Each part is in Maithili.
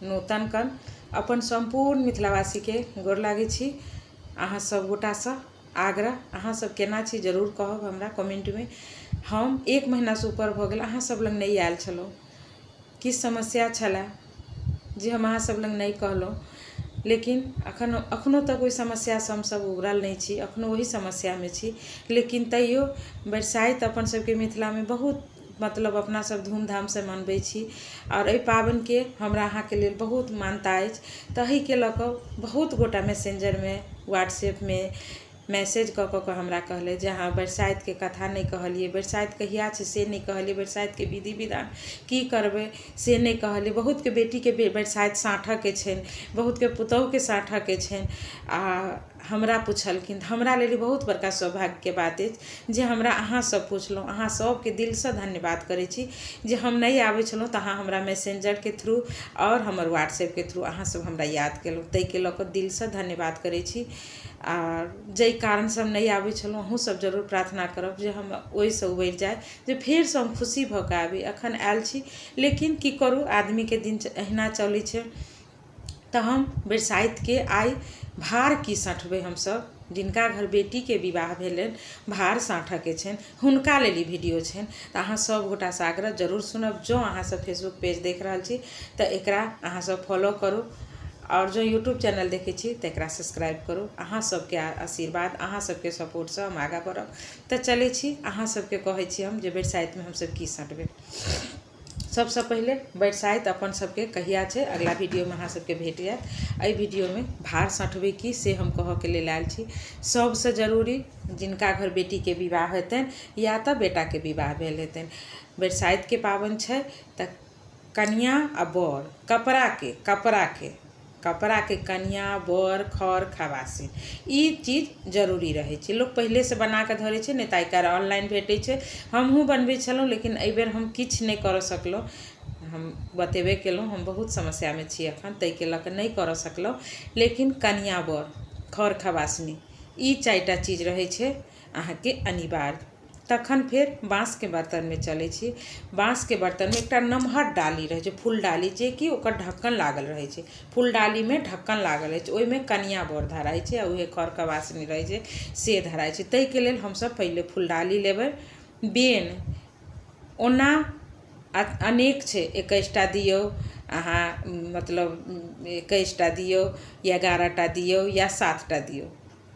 नूतन कन अपन सम्पूर्ण मिथिलावासीके गोर लागै छी। अहाँ सब गोटासँ आग्रह, अहाँ सब केना छी जरूर कहब हमरा कमेंटमे। हम एक महीनासँ ऊपर भऽ गेल अहाँ सब लग नहि आयल छलहुँ, किछु समस्या छलए जे हम अहाँ सब लग नहि कहलहुँ, लेकिन अखनो तक ओहि समस्यासँ हमसब उबरल नहि छी, अखनो ओहि समस्यामे छी। लेकिन तैयो बरसाइत अपन सबके मिथिलामे बहुत मतलब अपना सब धूमधामसँ मनबै छी आओर एहि पाबनिके हमरा अहाँके लेल बहुत मान्यता अछि। ताहिके लऽ कऽ बहुत गोटा मैसेन्जरमे व्हाट्सएपमे मैसेज कऽ कऽ के हमरा कहलथि जे अहाँ बरसाइतके कथा नहि कहलियै, बरसाइत कहिया छै से नहि कहलियै, बरसाइतके विधि विधान की करबै से नहि कहलियै। बहुतके बेटीके बरसाइत साँठयके छनि, बहुतके पुतोहुके साँठयके छनि आ हमरा पुछलखिन। हमरा लेल ई बहुत बड़का सौभाग्यके बात अछि जे हमरा अहाँसभ पुछलहुँ। अहाँ सभके दिलसँ धन्यवाद करै छी जे हम नहि आबै छलहुँ तऽ अहाँ हमरा मैसेन्जरके थ्रू आओर हमर व्हाट्सएपके थ्रू अहाँसभ हमरा याद केलहुँ, ताहिके लऽ कऽ दिलसँ धन्यवाद करै छी। आ जाहि कारणसँ हम नहि आबै छलहुँ, अहूँसभ जरूर प्रार्थना करब जे हम ओहिसँ उबरि जाइ, जे फेरसँ हम खुशी भऽ कऽ आबी। एखन आयल छी, लेकिन की करू, आदमीके दिन एहिना चलै छै। तऽ हम बरसाइतके आइ भार की सँठबै, हमसभ जिनका घर बेटीके विवाह भेलनि, भार साँठयके छनि, हुनका लेल ई वीडियो छनि। तऽ अहाँ सभ गोटासँ आग्रह, जरूर सुनब। जँ अहाँसभ फेसबुक पेज देख रहल छी तऽ एकरा अहाँसभ फॉलो करू, आओर जँ यूट्यूब चैनल देखै छी तऽ एकरा सब्सक्राइब करू। अहाँ सभके आशीर्वाद, अहाँ सभके सपोर्टसँ हम आगाँ बढ़ब। तऽ चलै छी, अहाँ सभके कहै छी हम जे बरसाइतमे हमसभ की सँटबै। सबसँ पहिले बरसाइत अपन सबके कहिया छै, अगला वीडियोमे अहाँ सबके भेट जायत। एहि वीडियोमे भार सँठबै की से हम कहऽके लेल आयल छी। सबसँ जरूरी जिनका घर बेटीके विवाह हेतनि या तऽ बेटाके विवाह भेल हेतनि, बरसाइतके पाबनि छै तऽ कनिआँ आ बर कपड़ाके कपड़ाके कपड़ाके कनिआँ बर खर खबासिन ई चीज जरूरी रहै छै। लोक पहिलेसँ बना कऽ धरै छै, नहि तऽ आइ काल्हि ऑनलाइन भेटै छै। हमहूँ बनबै छलहुँ, लेकिन एहिबेर हम किछु नहि करऽ सकलहुँ। हम बतेबे केलहुँ, हम बहुत समस्यामे छी एखन, ताहिके लऽ कऽ नहि करऽ सकलहुँ। लेकिन कनिआँ बर खर खबासनी ई चारिटा चीज रहै छै अहाँके अनिवार्य। तखन फेर बाँसके बर्तनमे चलै छी। बाँसके बर्तनमे एकटा नमहर डाली रहै छै, फूल डाली, जेकि ओकर ढक्कन लागल रहै छै। फूल डालीमे ढक्कन लागल रहै छै, ओहिमे कनिआँ बर धराइ छै आ उएह खर खबासनी रहै छै से धराइ छै। ताहिके लेल हमसभ पहिले फूल डाली लेबै। बेन ओना अनेक छै, 21टा दियौ अहाँ, मतलब 21टा दियौ या 11टा दियौ या 7टा दियौ,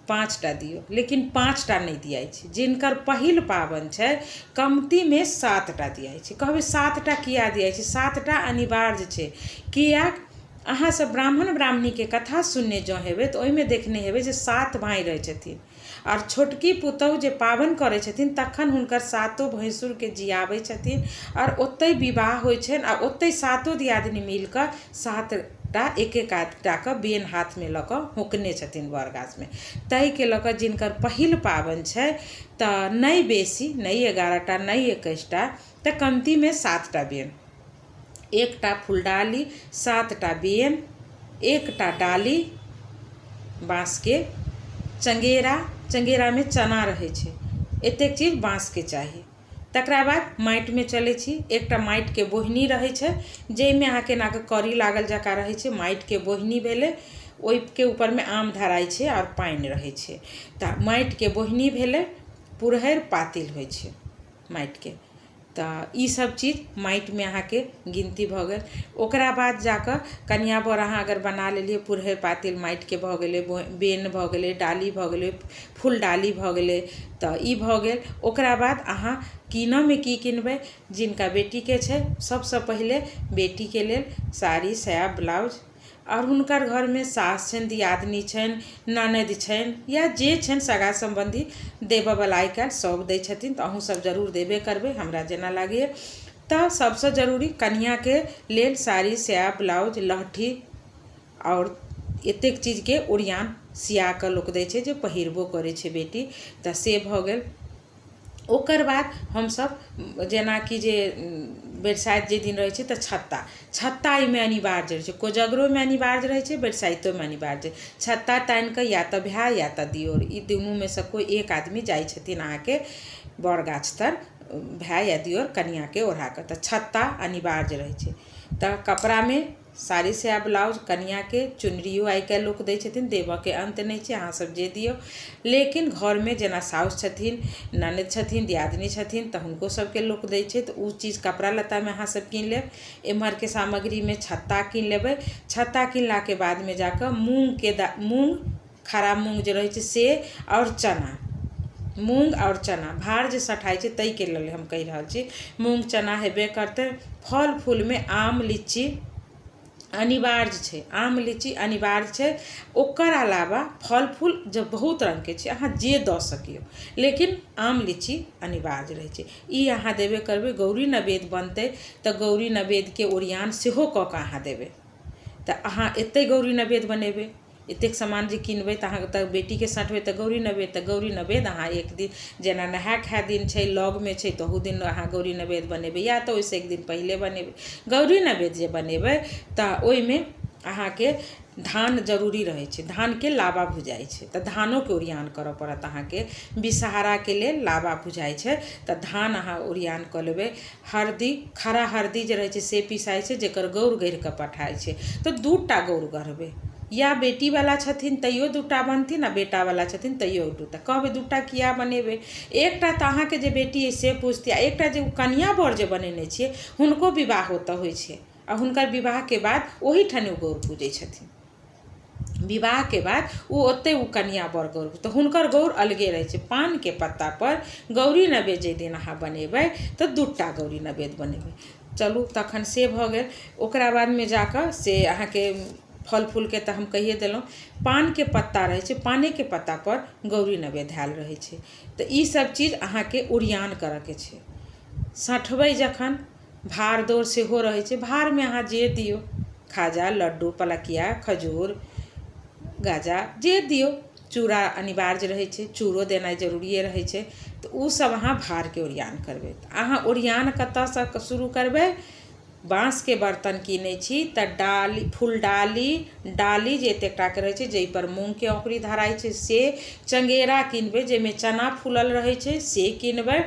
5टा दियौ, लेकिन 5टा नहि दियाइ छै। जिनकर पहिल पाबनि छै कमतीमे 7टा दियाइ छै। कहबै 7टा किया दियाइ छै? 7टा अनिवार्य छै। किएक? अहाँसभ ब्राह्मण ब्राह्मणीके कथा सुनने जँ हेबै तऽ ओहिमे देखने हेबै जे 7 भाइ रहै छथिन, आओर छोटकी पुतहु जे पाबनि करै छथिन तखन हुनकर सातो भैँसुरके जियाबै छथिन आओर ओतहि विवाह होइ छनि, आ ओतहि सातो दियादिनी मिल कऽ 7टा एक एक टाके बेन हाथमे लऽ कऽ होंकने छथिन बर गाछमे। ताहिके लऽ कऽ जिनकर पहिल पाबनि छै तऽ नहि बेसी, नहि 11टा, नहि 21टा, तऽ कमतीमे 7टा बेन, एकटा फुलडाली, 7टा बेन, एकटा डाली बाँसके, चङ्गेरा, चङ्गेरामे चना रहै छै, एतेक चीज बाँसके चाही। तकरा बाद माटिमे चलै छी। एकटा माटिके बोहिनी रहै छै जाहिमे अहाँके एनाकऽ कड़ी लागल जकाँ रहै छै। माटिके बोहिनी भेलै, ओहिके ऊपरमे आम धराइ छै आओर पानि रहै छै। तऽ माटिके बोहिनी भेलै, पुरहरि पातिल होइ छै माटिके। तऽ ईसभ चीज माटिमे अहाँके गिनती भऽ गेल। ओकरा बाद जाकऽ कनिआँ बर अहाँ अगर बना लेलियै, पुरहरि पातिल माटिके भऽ गेलै, बेन भऽ गेलै, डाली भऽ गेलै, फूल डाली भऽ गेलै, तऽ ई भऽ गेल। ओकरा बाद अहाँ कीनऽमे की किनबै? जिनका बेटीके छै, सभसँ पहिले बेटीके लेल साड़ी साया ब्लाउज, आओर हुनकर घरमे सास छनि, दियादनी छनि, ननदि छनि या जे छनि सगा सम्बन्धी देबऽवला, आइ काल्हि सभ दै छथिन, तऽ अहूँसभ जरूर देबे करबै हमरा जेना लागैए। तऽ सभसँ जरूरी कनिआँके लेल साड़ी साया ब्लाउज लहठी आओर एतेक चीजके ओरियान सिया कऽ लोक दै छै जे पहिरबो करै छै बेटी, तऽ से भऽ गेल। ओकर बाद हमसभ जेनाकि जे बरसाइत जाहि दिन रहै छै तऽ छत्ता, छत्ता एहिमे अनिवार्य रहै छै। कोजगरोमे अनिवार्य रहै छै, बरसाइतोमे अनिवार्य। छत्ता तानि कऽ या तऽ भाय या तऽ दियोर, ई दुनूमे सँ कोइ एक आदमी जाइ छथिन अहाँके बड़ गाछ तर, भाय या दियोर, कनिआँके ओढ़ा कऽ। तऽ छत्ता अनिवार्य रहै छै। तऽ कपड़ामे साड़ी साया ब्लाउज कनिआँके, चुनरियो आइ काल्हि लोक दै छथिन, देबऽके अन्त नहि छै, अहाँ सब जे दियौ। लेकिन घरमे जेना साउस छथिन, ननदि छथिन, दियादनी छथिन, तऽ हुनको सबके लोक दै छै। तऽ ओ चीज कपड़ा लत्तामे अहाँ सब कीन लेब। एम्हरके सामग्रीमे छत्ता कीन लेबै। छत्ता किनलाके बादमे जाकऽ मूँगके मूँग, खड़ा मूँग जे रहै छै से, आओर चना, मूँग आओर चना भार जे सठाइ छै ताहिके लेल हम कहि रहल छी। मूँग चना हेबे करतै। फल फूलमे आम लीची अनिवार्य छै, आम लीची अनिवार्य छै। ओकर अलावा फल फूल जब बहुत रङ्गके छै, अहाँ जे दऽ सकियौ, लेकिन आम लीची अनिवार्य रहै छै। ई अहाँ देबे करबै। गौरी नवेद बनतै तऽ गौरी नवेदके ओरियान सेहो कऽ कऽ अहाँ देबै। तऽ अहाँ एतहि गौरी नवेद बनेबै, एतेक सामान जे किनबै तऽ अहाँके तऽ बेटीके सठबै तऽ गौरी नवेद, तऽ गौरी नवेद अहाँ एक दिन जेना नहाय खाय दिन छै, लगमे छै, तहू दिन अहाँ गौरी नवेद बनेबै या तऽ ओहिसँ एक दिन पहिले बनेबै। गौरी नवेद जे बनेबै तऽ ओहिमे अहाँके धान जरूरी रहै छै, धानके लाबा भुजाइ छै, तऽ धानोके ओरियान करऽ पड़त अहाँके। विषहाराके लेल लाबा भुजाइ छै, तऽ धान अहाँ ओरियान कऽ लेबै। हरदि, खड़ा हरदि जे रहै छै से पिसाइ छै, जकर गौर गढ़ि कऽ पठाइ छै। तऽ 2 टा गौर गढ़बै, या बेटीवला छथिन तैयो 2 टा बनथिन आ बेटावला छथिन तैयो 2 टा। कहबै 2 टा किया बनेबै? एकटा तऽ अहाँके जे बेटी अइ से पुजतै, आ एकटा जे कनिआँ बर जे बनेने छियै हुनको विवाह ओतऽ होइ छै, आ हुनकर विवाहके बाद ओहीठाम ओ गौर पूजै छथिन। विवाहके बाद ओ ओतहि ओ कनिआँ बर गौर, तऽ हुनकर गौर अलगे रहै छै। पानके पत्तापर गौरी नैवेद्य जाहि दिन अहाँ बनेबै तऽ 2 टा गौरी नैवेद्य बनेबै। चलू, तखन से भऽ गेल। ओकरा बादमे जाकऽ से अहाँके फल फूलके तऽ हम कहिए देलहुँ। पानके पत्ता रहै छै, पानेके पत्तापर गौरी नैवेद्य धएल रहै छै। तऽ ईसब चीज अहाँके ओरियान करऽके छै। सठबै जखन भाड़ दौड़ सेहो रहै छै। भारमे अहाँ जे दियौ, खाजा, लड्डू, पलकिया, खजूर, गाजा, जे दियौ। चूड़ा अनिवार्य रहै छै, चूड़ो देनाइ जरूरिए रहै छै। तऽ ओसभ अहाँ भारके ओरियान करबै। तऽ अहाँ ओरियान कतयसँ शुरू करबै? बाँसके बर्तन कीनै छी तऽ डाली, फुलडाली, डाली जे एतेक टाके रहै छै जाहिपर मूँगके औँकुरी धराइ छै से, चङ्गेरा किनबै जाहिमे चना फूलल रहै छै से किनबै,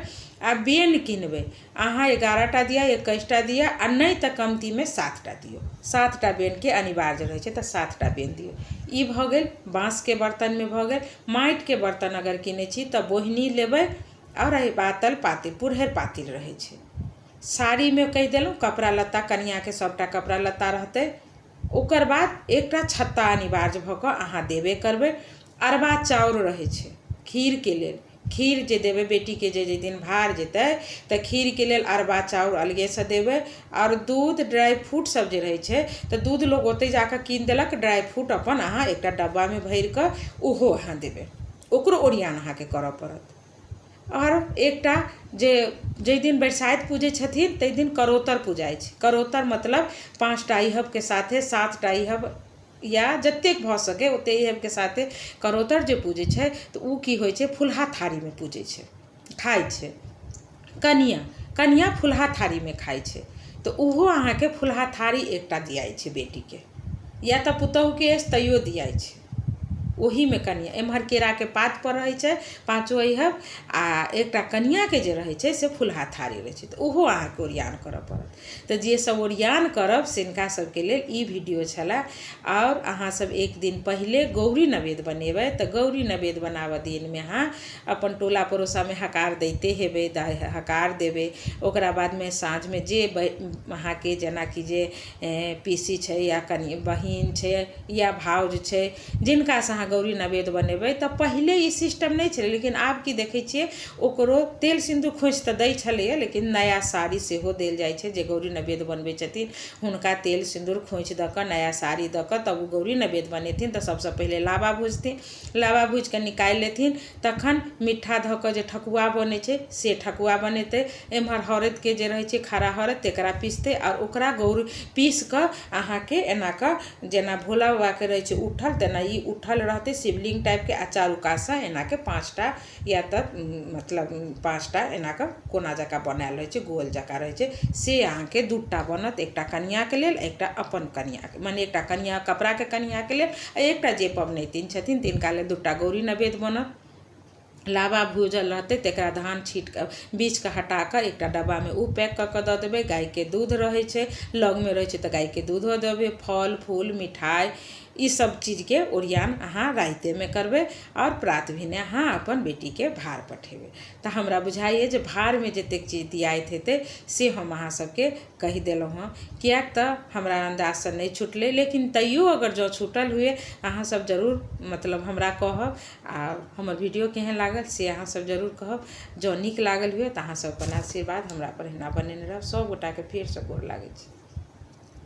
आ बेन किनबै। अहाँ 11 टा दिअ, 21 टा दिअ, आ नहि तऽ कमतीमे 7 टा दियौ। 7 टा बेनके अनिवार्य रहै छै, तऽ 7 टा बेन दियौ। ई भऽ गेल बाँसके बर्तनमे भऽ गेल। माटिके बर्तन अगर किनै छी तऽ बोहिनी लेबै आओर पातल पातिल, पुरहरि पातिल रहै छै। साड़ीमे कहि देलहुँ, कपड़ा लत्ता, कनिआँके सभटा कपड़ा लत्ता रहतै। ओकर बाद एकटा छत्ता अनिवार्य भऽ कऽ अहाँ देबे करबै। अरबा चाउर रहै छै खीरके लेल। खीर जे देबै बेटीके, जे जाहि दिन भार जेतै तऽ खीरके लेल अरबा चाउर अलगेसँ देबै। आओर दूध, ड्राइ फ्रूट सब जे रहै छै, तऽ दूध लोक ओतहि जा कऽ कीन देलक, ड्राइ फ्रूट अपन अहाँ एकटा डब्बामे भरि कऽ ओहो अहाँ देबै। ओकरो ओरियान अहाँके करऽ पड़त। आओर एकटा जे जाहि दिन बरसाइत पूजै छथिन ताहि दिन करोतर पुजाइ छै। करोतर मतलब 5 टा इहबके साथे, 7 टा इहब या जतेक भऽ सकै ओतेक इहबके साथे करोतर जे पूजै छै, तऽ ओ की होइ छै? फुलहा थारीमे पूजै छै, खाइ छै कनिआँ। कनिआँ फुलहा थारीमे खाइ छै, तऽ ओहो अहाँके फुलहा थारी एकटा दियाइ छै बेटीके, या तऽ पुतोहुके अछि तैयो दियाइ छै। ओहीमे कनिआँ एम्हर केराके पातपर रहै छै पाँचो अइहब, आ एकटा कनिआँके जे रहै छै से फुलहा थारी रहै छै। तऽ ओहो अहाँके ओरियान करऽ पड़त। तऽ जे सब ओरियान करब सिनका सबके लेल ई वीडियो छलै। आओर अहाँ सब एक दिन पहिले गौरी नवेद बनेबै, तऽ गौरी नवेद बनाबऽ दिनमे अहाँ अपन टोला पड़ोसामे हकार दैते हेबै, हकार देबै। ओकरा बादमे साँझमे जे अहाँके जेनाकि जे पीसी छै या कनि बहिन छै या भाउज छै, जिनकासँ अहाँ गौरी नवेद बनेबै, तऽ पहिले ई सिस्टम नहि छलै, लेकिन आब की देखै छियै, ओकरो तेल सिन्दूर खोँइछ तऽ दै छलैए, लेकिन नया साड़ी सेहो देल जाइ छै। जे गौरी नवेद बनबै छथिन हुनका तेल सिन्दूर खोँइछ दऽ कऽ, नया साड़ी दऽ कऽ, तब ओ गौरी नवेद बनेथिन। तऽ सभसँ पहिले लाबा भुजथिन, लाबा भूजि कऽ निकालि लेथिन, तखन मिठ्ठा धऽ कऽ जे ठकुआ बनै छै से ठकुआ बनेतै। एम्हर हरदिके जे रहै छै, खड़ा हरदि, तकरा पिसतै आओर ओकरा गौर पीस कऽ अहाँके एना कऽ जेना भोला बाबाके रहै छै उठल, तेना ई उठल रहतै शिवलिंग टाइपके, आ चारू कातसँ एनाके 5 टा या तऽ मतलब 5 टा एना कऽ कोना जकाँ बनायल रहै छै, गोल जकाँ रहै छै, से अहाँके 2 टा बनत। एकटा कनिआँके लेल, एकटा अपन कनिआँके, मने एकटा कनिआँ कपड़ाके कनिआँके लेल आ एकटा जे पबनैतिन छथिन तिनका लेल 2 टा गौरी नैवेद्य बनत। लाबा भूजल रहतै तकरा धान छीट कऽ बीछके हटा कऽ एकटा डब्बामे ओ पैक कऽ कऽ दऽ देबै। गायके दूध रहै छै, लगमे रहै छै, तऽ गायके दूधो देबै। फल फूल, मिठाइ, ई सब चीजके ओरियान अहाँ रातिमे करबै आओर प्रात भेने अहाँ अपन बेटीके भार पठेबै। तऽ हमरा बुझाइए जे भारमे जतेक चीज दियाइत हेतै से हम अहाँ सबके कहि देलहुँ हँ, किएक तऽ हमरा अन्दाजसँ नहि छुटलै, लेकिन तैयो अगर जँ छुटल हुए, अहाँ सब जरूर मतलब हमरा कहब। आ हमर वीडियो केहन लागल से अहाँ सब जरूर कहब। जँ नीक लागल हुए तऽ अहाँ सब अपन आशीर्वाद हमरा पर एहिना बनेने रहब। सब गोटाके फेरसँ गोर लागै छी।